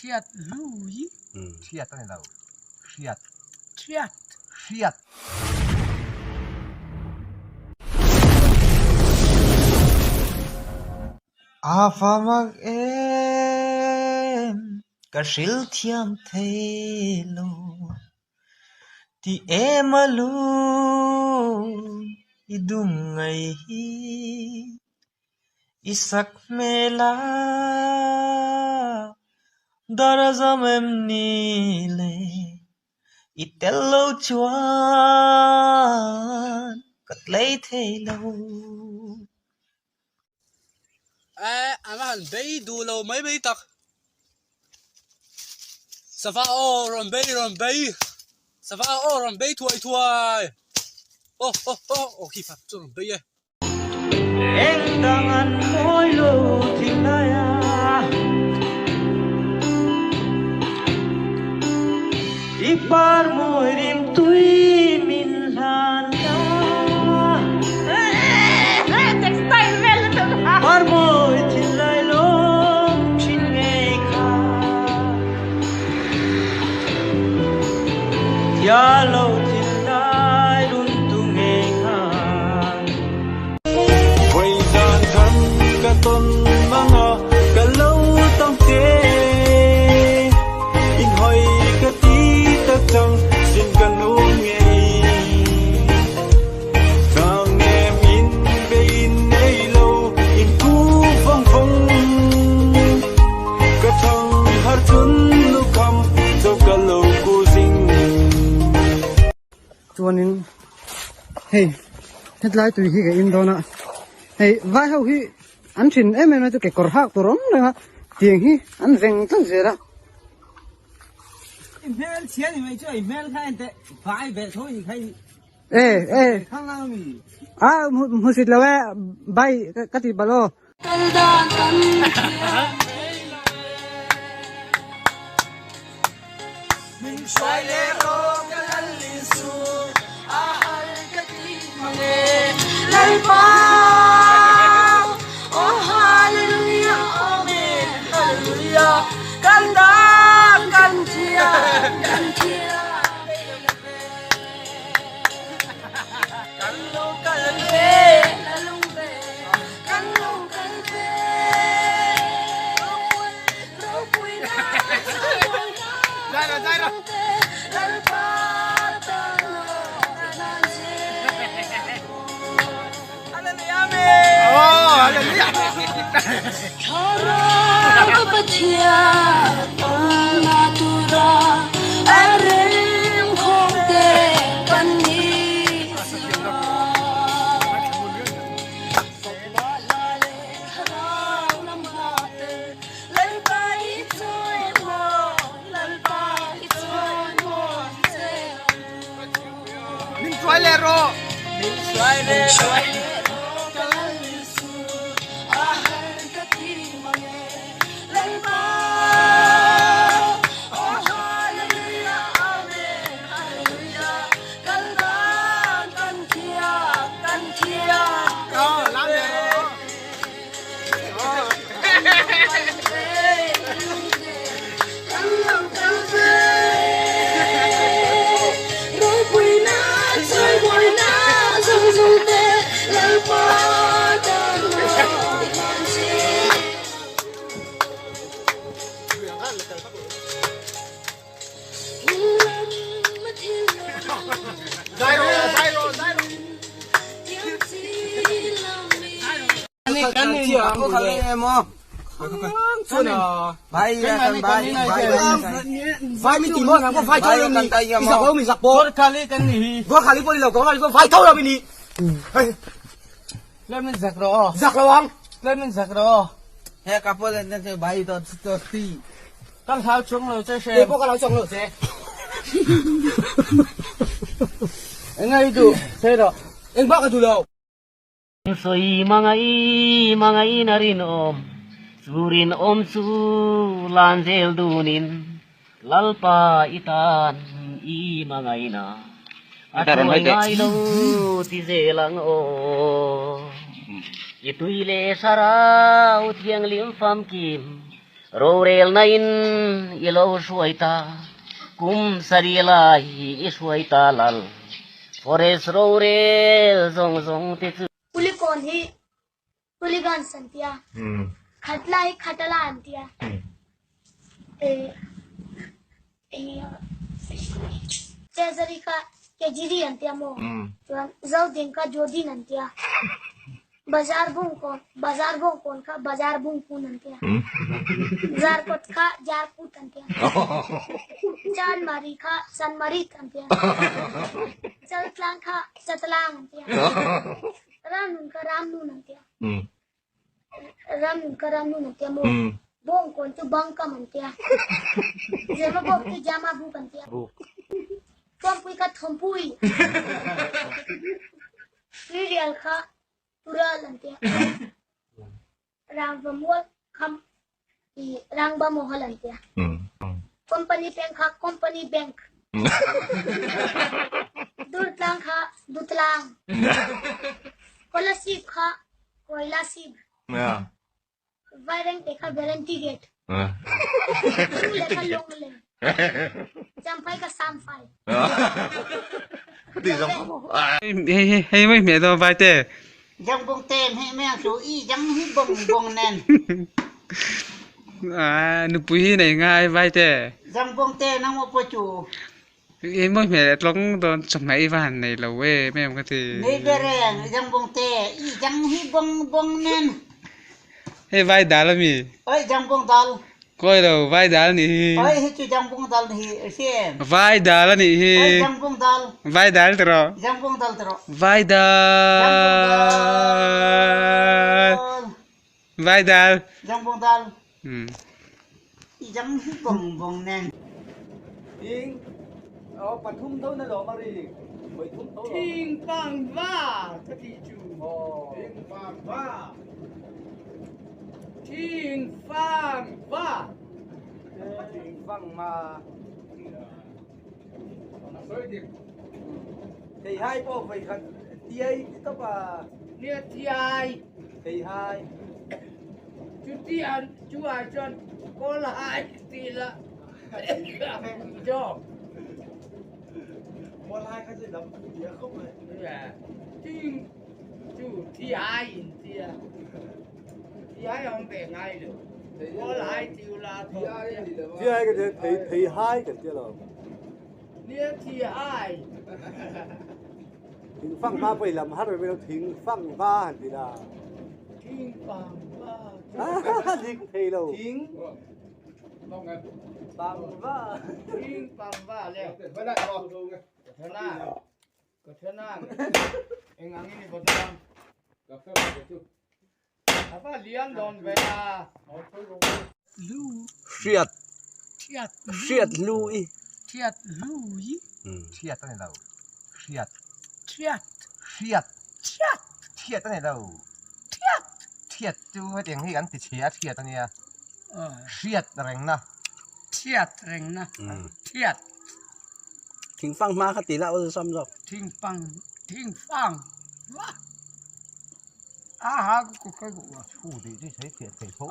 Thiat lui. Thiat a ni lo. Hriat. Thiat. Hriat. A fa mak em ka hril thiam thei lo ti em a lu i dum ngai hi i sak hmel a dar a zam em ni le i tel lo chuan ka tlei thei lo. Eh, a va han bei duh lo mai mai tak. Sava aw rawn bei rawn bei. Sava aw rawn bei thuai thuai. Aw aw aw aw khi phat chu rawn bei e. Eng dang an mawi lo thin lai a. I par mawi rim tui min hlan la. Par mawi thin lai lawm thin ngei kha. Thia lo thin lai run tu ngei kha. Vawidan kan ka tawn mang a, ka lo tang che. In hawi ka ti tak chang, sin ka nu ngei. Tlang em in be in nei lo, in ku vawng vawng. Ka thang har chun lukham, cho ka lo ku zing. Chuanin hei hetlai tui hi ka in dawn a hei vai ho hi an thin em em a chu kekawr hak tur awm reng a tiang hi an veng tlat zel a. I hmel chhia ni mai chu i hmel kha en teh vai ve tho i kha i E e a hmusit lo e bai ka ti bal aw. Min hruai leh rawh. Min hruai leh rawh. Sawi mangai mangai na rinawm, chu rinawm chu lan zel dunin Lalpa i tan i mangaina a thuai ngai lo ti zel ang aw. I tui leh sarau thianghlim famkim. Rorelna in i lo hruai ta, kum sarih lai i hruai ta lal. Forest rorel zawng zawng te chu. Kulikawn hi Hooligans an tia, Khatla hi Khatala an tia, Chezari kha Kejiri an tia maw? Chuan Zodin kha Jodin an tia, Bazar Bungkawn Bazar Bawngkawn kha Bazar Bungkun an tia, Zarkawt kha Jarkut an tia, Chanmari kha Chanmarit an tia, Chaltlang kha Chatlang an tia. Ramnun kha Ramnun an tia. Ramnun kha Ramnun an tia maw? Bawngkawn chu Bangkam an tia. Zemabawk chu Jamabuk an tia. Thuampui kha Thawmpui. Tuirial kha Tural an tia. Rangvamual kha Rangbamohal an tia. Company bank kha Company bank. Durtlang kha Dutlang. Kolasib kha Koilasib. Vairengte kha Guarantee Gate. Lunglei kha Lunglei. Champhai kha Samphai. Hei hei mai hmeh dawn vai te. Jang bong tem hi meng chu i jang hi bong bong nen. À nupui hi nei ngai vai te. Jang bong te nang mo po chu. Hei mawi hmeh leh tlawng dawn chawhmeh i va han nei lo em em ka ti. Nei bereng jang bong te i jang hi bong bong nen. Hei vai dal ami. Oi jang bong dal. Kawi lo vai dal nih hi. Oi hi chu jang bong dal nih hi si em. Vai dal a nih hi. Oi jang bong dal. Vai dal ti rawh. Jang bong dal ti rawh. Vai dal. Vai dal. Jang bong dal. I jang hi bong bong nen. Ting pathum tho na lawm a ri vawi thum tho lawm. Thing pang va ka ti chu. Thing pang va. Thing fang va. Thing fang ma. Thei hai pawh vawi khat tiai ti tawp a. Nia tiai. Thei hai. Chu ti an chu ai chuan kawl hai ti la job. Kawl hai kha chu lam tia khawp mai. Thing chu thi hai in tia. Thi hai awm ve ngai lo. Kawl hai ti ula thi hai ka tia thei thei hai kan tia lo. Nia thi hai. Thing fang hma pawh i lam har ve lo thing fang hma han ti la. Thing fang hma. Dik thei lo. Thing fang va. Thing fang va le. Ka thana. Ka thana. Eng ang in i bawt ang. A va lian dawn ve a. Hriat. Hriat. Hriat hlu i. Hriat hlu i. Hriat a ni lo. Hriat. Hriat. Hriat. Hriat. Hriat a ni lo. Hriat. Hriat chu hetiang hi kan ti chhe a hriat a nia. Hriat rengna. Hriat rengna. Hriat. Thingfang hma kha ti la awlsam zawk. Thingfang thingfang hma a ha ku ka ku. Thu tih chu thei fiah thei tho.